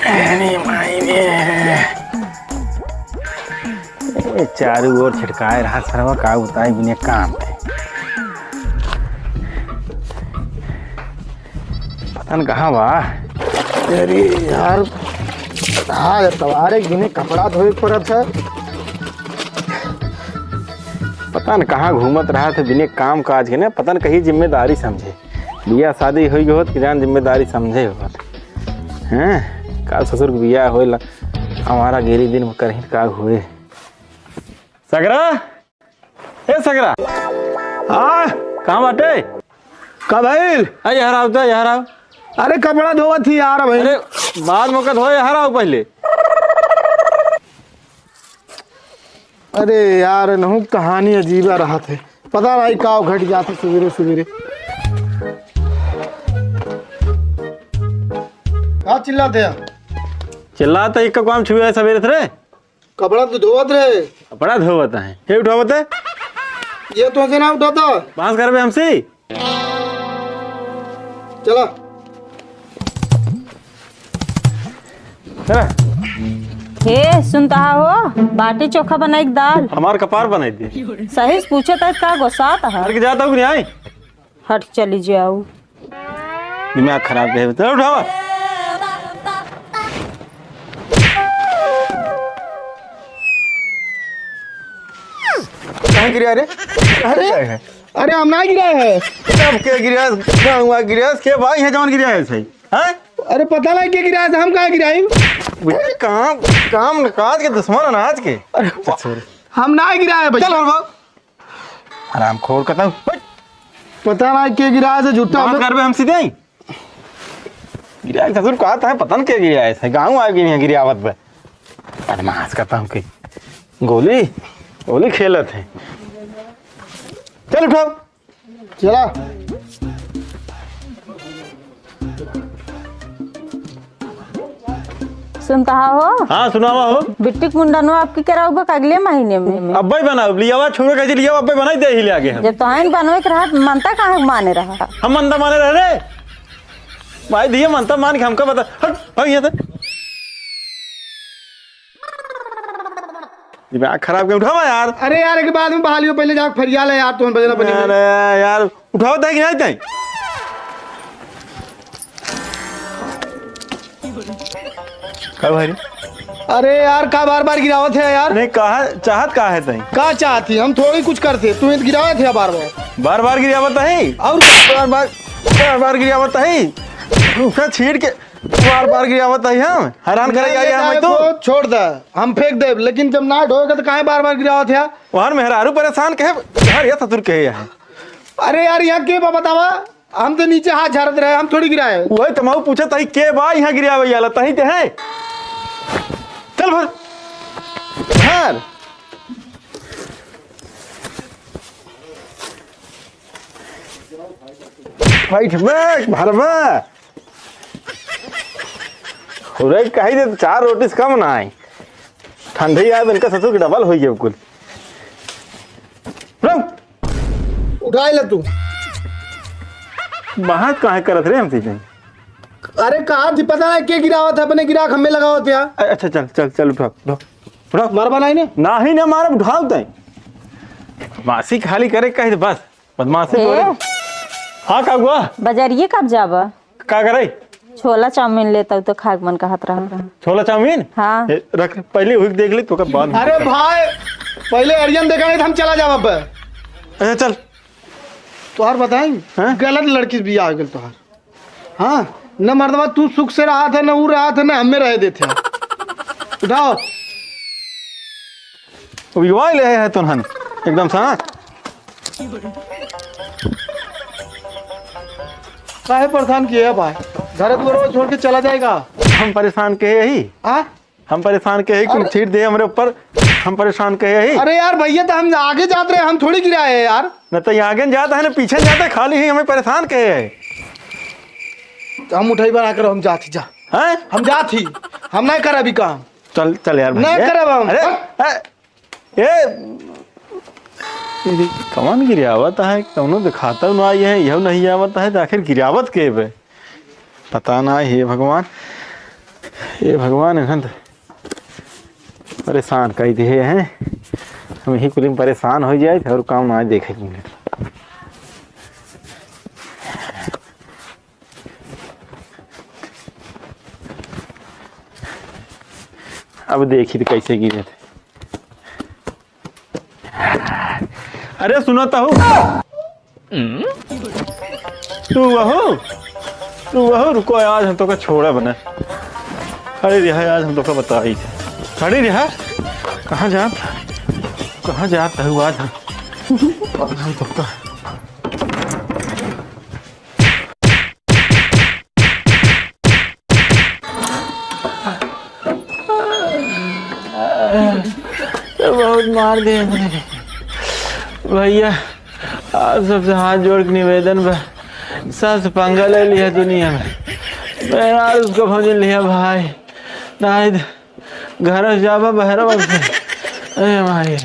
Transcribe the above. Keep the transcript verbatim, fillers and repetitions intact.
अरे माई रे। ए, चारू ओर छिटकाए रहा सरवा, का बताई बिने काम के। पता न कहाँ बा। अरे यार, हाँ, एतवारे के दिने कपड़ा धोए के पड़त है। पता न कहाँ घूमत रहत है बिने काम काज के ने, पता न कहीं जिम्मेदारी समझे। बियाह शादी होई के होत कि जान जिम्मेदारी समझे होत। हैं? का ससुर के बियाह होइला, हमारा गेरी दिन में करही का होए। सगरा? ए सगरा। हाँ? कहाँ बाटे? का भइल? ए, यहाँ आव तो, यहाँ आव। अरे कपड़ा धोवत ही यार भाई। अरे बाद में का धोए, यहाँ आव पहले। अरे यार, नहु कहानी अजीबा रहत है। पता नहीं का घट जात है सवेरे सवेरे। का चिल्लात है? चिल्लात है, इक्का काम छुए है सवेरे से रे। कपड़ा तो धोवत रहे। कपड़ा धोवत है। ये उठावत है? ये तो से ना उठाता। बांस करबे हमसे? चला। चला। हे, सुनता हो? बाटी चोखा बनाई के दाल। हमार कपार बनाई दे। सही से पूछे तो का गोसात है? करके जाता हूँ कि नहीं आई? हट चली जाऊ। दिमाग खराब है, चल उठावा। कहाँ गिरा रे? अरे, अरे, हम ना गिरा है। कब के गिरा? कहाँ हुआ गिरा? के भाई है जौन गिरा है सही? हैं? अरे पता नहीं के गिरा है, हम कहाँ गिराई? बेटा, काम, काम काज के दुश्मन अनाज के। अरे, अच्छा, sorry। हम ना गिरा है भाई। चल और बाबू। हरामखोर कतौ। पता ना के गिराए से झूठा बात में। करबे हम सीधे ही। गिराए ससुर कहत है, पता न के गिराए से। गाँव आ गए हैं गिरावत पे। बदमाश कतौ के। गोली, गोली खेलत है। चल उठाओ। चला। सुनता हो? हाँ, सुनावा हो। बिट्टी के मुंडनवा आपकी कराऊ बा अगले महीने में। अब्बे बनाओ, लियावा छोड़ के लियावा, अब्बे बनाई दे ही ले आगे हम। जब तो आइन बनवे के रहा, मनता काहे माने रहा? हम मनता माने रहे रे। भाई दिए मनता मान के हमका बता। हट, भाग यहाँ से। दिमाग खराब के उठावा यार। अरे यार, एक बाद में बहालियो, पहले जाके फरिया ले यार, तुम बजना बनी। अरे यार, उठाओ ताई कि नहीं ताई? का भाई रे? अरे यार, का बार बार गिरावत है यार? नहीं, कहा, चाहत का है ताई? का चाहती? हम थोड़ी कुछ करते, तू गिरावत है बार बार। बार बार गिरावत है? और बार बार, बार बार गिरावत है? उठा छीड़ के बार बार गिरावत है, हम हैरान करे नहीं, गया ये हम जाए तो। को छोड़ दे, हम फेंक देब, लेकिन जब ना ढोएगा तो काहे बार बार गिरावत है? वहर मेहरारू परेशान कहे, घर या ससुर कहे है। अरे यार, यहाँ के बा बतावा, हम तो नीचे हाथ झाड़त रहे, हम थोड़ी गिराए। वही तो मैं पूछत ही के बा यहाँ गिरावे वाला, तही ते है। चल भर। भर। बैठ बे, भर बे। खुराक कही दे, चार रोटी से कम ना आई। ठंडी आए, इनका ससुर के डबल होई गया कुल। रहो। उठाई ले तू। बाहर काहे करत रे हमसे कहीं? अरे कहा थी, पता नहीं के गिरावत है, अपने गिराक हमें लगावत है। अ-, अच्छा, चल, चल, चल, उठाओ, उठाओ, उठाओ। मरबा नहीं ने? नाही ना मारब, उठाओ तय। मासी खाली करे कही तो बस, बदमाशी ए। बोले। हाँ, का हुआ? बजरिए कब जाबा? का करे? छोला चाउमीन लेता हूँ तो खाक मन कहत रहा। छोला चाउमीन? हाँ। ए, रख, पहले हुई देख ली, तो का बाद में। अरे भाई, पहले अरियन देखा नहीं तो हम चला जाब अब। अच्छा, चल। तोहार बताई, हाँ? गलत लड़की से बियाह हो गइल तोहार। हाँ, न मर्दवा तू सुख से रहा था, न ऊ रहा था, न हमें रहे देते हैं। उठाओ। उबिवाए ले है तोहन एकदम से, हाँ? काहे परेशान किए है भाई? घर दुआर छोड़ के चला जाएगा। हम परेशान के यही? हाँ? हम परेशान के यही, कुल अरे छीट दे हमरे ऊपर। हम परेशान के यही। अरे यार भैया, तो हम आगे जात रहे, हम थोड़ी गिराए है यार। न तो ये आगे जाता है, न पीछे जाता है, खाली ही हमें परेशान के है। तो हम उठाई बना कर हम जात ही जा। हैं? हम जात ही, हम नहीं कर अभी काम। चल, चल यार ना भैया। करब हम। अरे, हट। अरे, ए, ए, कौन गिरावत है? कौनो दिखाता ना आई है, यह नहीं आवत है, तो आखिर गिरावत के बे? पता ना, हे भगवान। ये भगवान, एहन त परेशान कइ दिहे हैं। हम यही कुल में परेशान होइ जाइत और काम ना देखे के मिले। अब देखी त कैसे गिरे थे। अरे सुनो तहु, तू वहु, तू वहु, रुको, आज हम तोका छोड़ा बना। खड़ी रहा, आज हम तोका बताई। खड़ी रहा। कहाँ जात, कहाँ जात हउ आज हम? आज हम तोका तो बहुत मार दिए भैया। आप सबसे हाथ जोड़ के निवेदन बा, सबसे पंगा ले लिया दुनिया में। मैं यार उसको भौजी लिया भाई, नहीं तो घर से जाबा बहरवा से। ए माई।